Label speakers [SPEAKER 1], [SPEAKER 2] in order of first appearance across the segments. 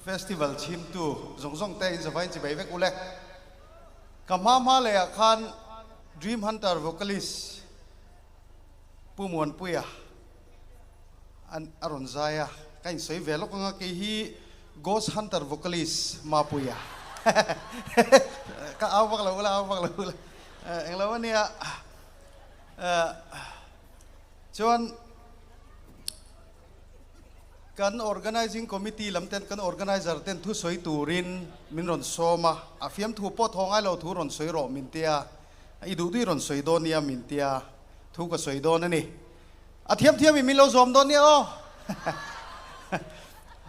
[SPEAKER 1] Festival chhimtu zawng zawng te in zavai in chibai vek ule. Ka hma hma leh ah khan Dream Hunter vocalist Pu Muanpuia an a rawn zai a, ka insawi ve lawk anga kei hi Ghost Hunter vocalist Mapuia ka au vak lo ula au vak lo ula englo ania chuan Kan Organising Committee lam ten kan Organiser ten thusawi turin min rawn sawm a, a fiamthu pawh thaw ngai lo thu rawn sawi rawh min tia, i duh duih rawn sawi dawn nia min tia, thu ka sawi dawn a ni. A thiam thiam in min lo zawm dawn nia aw.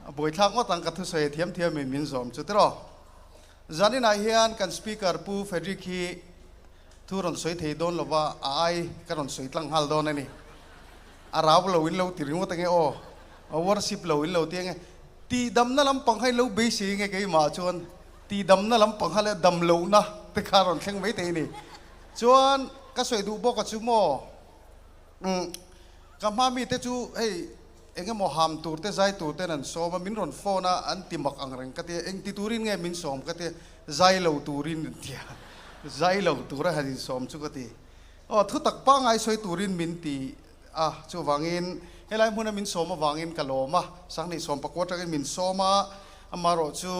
[SPEAKER 1] A buaithlak ngawt ang ka thusawi a thiam thiam in min zawm chu tiraw. Zaninah hian kan Speaker Pu Frederick hi thu rawn sawi thei dawn lova a ai ka rawn sawi tlang nghal dawn a ni. A rau lo in lo ti ringawt ange aw, a worship lo in lo ti ange. Tih damna lampang kha in lo beisei ange keimah chuan tih damna lampang kha leh dam lohna te kha rawn thleng mai thei a ni. Chuan ka sawi duh bawk a chu maw, umm ka hma mite chu hei eng emaw ham tur te zai tur ten an sawm a, min rawn phone a an ti mak ang reng ka ti a, eng ti turin nge min sawm ka ti a, zai lo turin an ti a, zai lo tura han insawm chu ka ti. Aw, thu tak pangngai sawi turin min ti a, chuvangin helai hmuna min sawm avangin ka lawm a, Sanghnih sawm pakua atangin min sawm a, amaherawh chu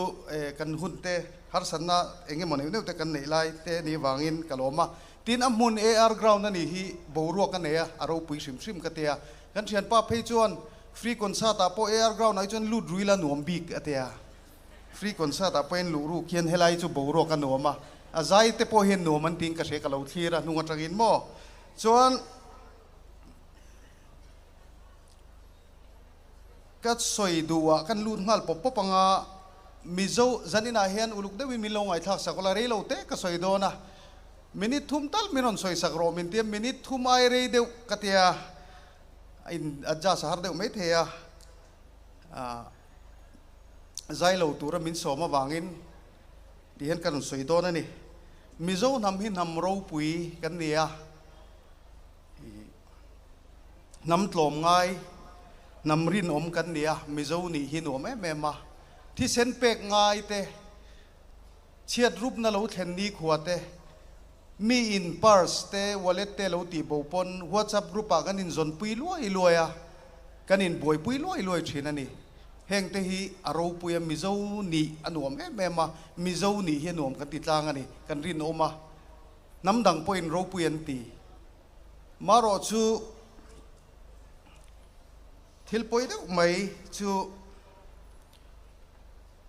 [SPEAKER 1] kan hun te harsatna eng emaw neuh neuh te kan neih lai te ni avangin ka lawm a, tin a hmun AR ground a nih hi boruak a nei a, a ropui hrim hrim ka ti a, kan thianpa phei chuan free concert ah pawh AR ground ah hi chuan lut ruila nuam bik a ti a. Free concert ah pawhin luh ruk hian helai chu boruak a nuam a, a zai te pawh hian nuam an tiin ka hria ka lo thlir a hnung atangin maw chuan ka sawi duh ah kan lut nghal pawp pawp anga Mizo zaninah hian uluk deuhin min lo ngaihthlak sak ula rei lo te ka sawi dawn a minute thum tal min rawn sawi sak rawh min tia minute thum ai rei deuh ka tia a in adjust a har deuh maithei a ah. Zai lo tura min sawm avangin ti hian ka rawn sawi dawn a ni. Mizo hnam hi hnam ropui kan ni a, hnam tlawm ngai, hnam rinawm kan ni a, Mizo nih hi nuam em em a. Thisen pek ngai te, chhiat rupna lo thlen nikhua te, mi in purse te, wallet te lo tih bo pawn WhatsApp group ah kan inzawnpui luai luai a, kan inbuaipui luai luai thin a ni. Heng te hi a ropui a, Mizo nih a nuam em em a, Mizo nih hi a nuam kan ti tlang a ni, kan rinawm a, hnam dang pawhin ropui an ti. Marawh chu thil pawi deuh mai chu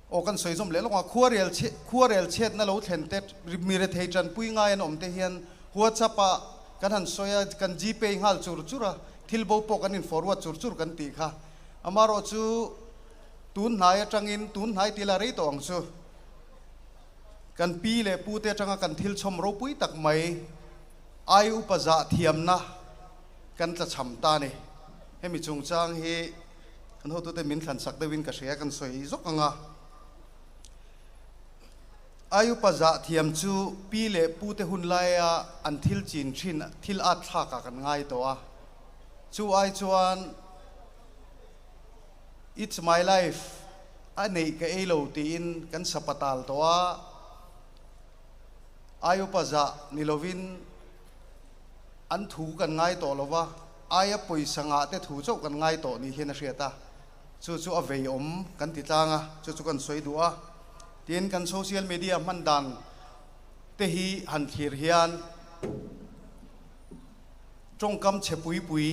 [SPEAKER 1] aw kan sawi zawm leh lawk a, khuarel khuarel chhiatna lo thlen te, mi rethei tanpui ngai an awm te hian WhatsApp ah kan han sawi a, kan Gpay nghal chur chur a, thil bo pawh kan in forward chur chur kan tih kha. Amaherawh chu tun hnai atangin tun hnai tila rei tawh ang chu. Kan pi leh pu te atanga kan thil chhawm ropui tak mai ai upa zah thiamna kan tla chham ta ni. Hemi chungchang hi kan hotute min thlan sak deuhin ka hria kan sawi zawk ang a. Ai upa zah thiam chu pi leh pu te hun laia an thil chin thin thil at thlakah kan ngai tawh a. Chu ai chuan It's my life a neih ka ei lo tiin kan sapatal tawh a, ai upa zah ni lovin an thu kan ngai tawh lo va, aia pawisa ngah te thu chauh kan ngai tawh ni hian a hriat a, chu chu a vei awm kan ti tlang a, chu chu kan sawi duh a. Tin, kan social media hman dan te hi han thlir hian, Tawngkam chhe pui pui,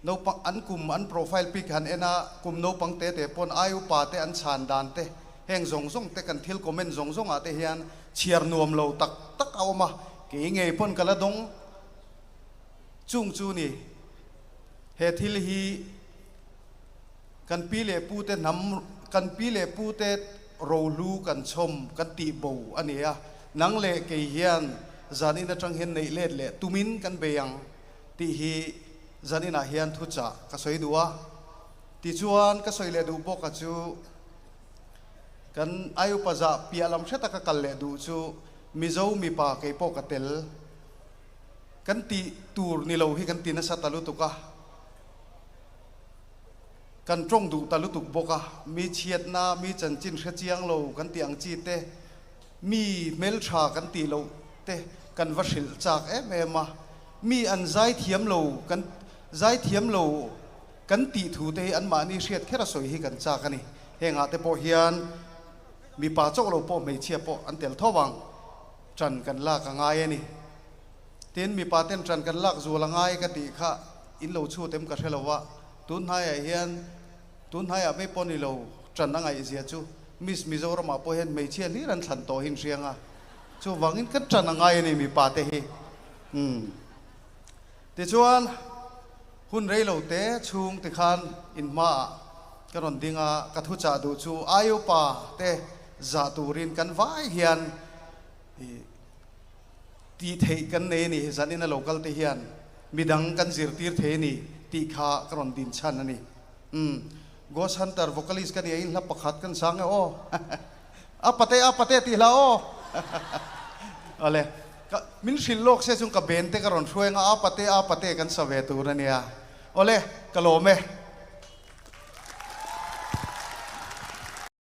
[SPEAKER 1] naupang an kum an profile pic han en a, kum naupang te te pawn ai upa te an chhan dan te, heng zawng zawng te kan thil comment zawng zawng ah te hian chhiar nuam lo tak tak a awm a, kei ngei pawn ka la dawng chung chu ni. He thil hi kan pi leh pu te hnam kan pi leh pu te rohlu kan chhawm kan tih bo a ni a, nang leh kei hian zan in atang hian neih let leh tumin kan bei ang tih hi zan inah hian thuchah ka sawi duh a. Tichuan ka sawi leh duh bawk a chu kan ai upa zah piah lam hre taka kal leh duh chu Mizo mipa kei pawh ka tel kan tih tur ni lo hi kan ti nasa ta lutuk a. Kan tawng duh ta lutuk bawk a, mi chhiatna, mi chanchin hre chiang lo kan tih ang chi te, mi hmeltha kan tih loh te kan va hrilh chak em em a, mi an zaithiam lo kan zaithiam lo kan tih thu te hi anmahni hriat kher a sawi hi kan chak a ni. Hengah te pawh hian mipa chauh lo pawh hmeichhia pawh an tel tho vang, ṭan kan lak a ngai a ni. Tin, mipa ten ṭan kan lak zual a ngai ka tih kha in lo chhut em ka hre lo a, tun hnaiah hian tun hnaiah mai pawh ni lo ṭan a ngaihzia chu Miss Mizoramah pawh hian hmeichhia hlir an thlan tawh hi in hriang a, chuvangin kan ṭan a ngai a ni mipa te hi. Umm. Tichuan, hun rei lo te chhung tikhan in hmaah ka rawn ding a, ka thuchah duh chu Aiupa te zah turin kan vai hian ih, Tih theih kan nei a ni, zanin a lo kal te hian midang kan zirtir thei a ni tih kha ka rawn din chhan a ni. Umm, Ghost Hunter vocalist ka nia in hla pakhat kan sang e aw. A pate a pate tih hla aw. Awle, ka min hrilh lawk se chung ka ben te ka rawn hruai anga a pate a pate kan sa ve tur a nia. Awle, ka lawm e.